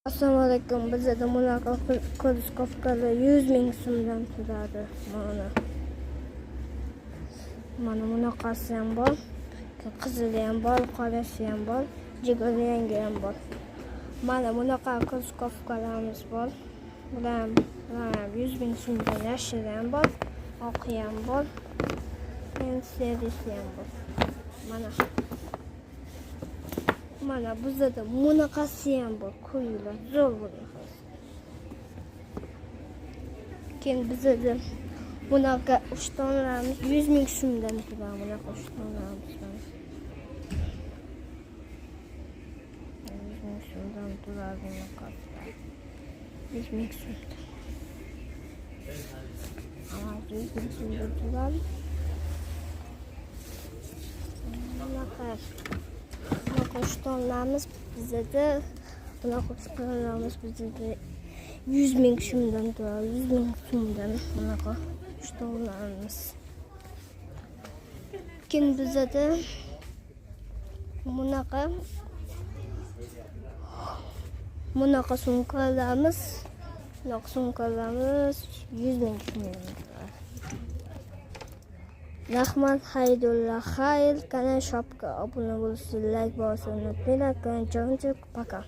Assalomu alaykum. Bizada bunaqa krossovkalar 100 ming so'mdan turadi. Mana. Mana bunaqasi ham bor. Qizili ham bor, qorasi ham bor, jigarli rangi ham bor. Mana bunaqa krossovkalarimiz bor. Bular ham 100 ming so'mdan, yashili ham bor, oqi ham bor. Endi серый si ham bor. Mana. Mana bizada bunaqasi ham bor. Ko'ringlar, zo'r bunaqasi. Keyin bizada bunaqa ishtonlarimiz 100 ming so'mdan turadi, bunaqa ishtonlarimiz. Mana. 100 ming so'mdan turadi bunaqasilar. 100 ming so'mdan. Hammasi 100 ming so'mdan turadi. Bunaqa ishtonlarimiz bizada, bunaqa ishtonlarimiz bizada 100 ming so'mdan turadi. 100 ming so'mdan bunaqa ishtonlarimiz. Keyin bizada bunaqa sumkalarimiz, bunaqa sumkalarimiz 100 ming so'mdan turadi. Rahmat, xaydulla xayr. Kanal shopga obuna bo'lishni, layk bosishni unutmanglar. Пока.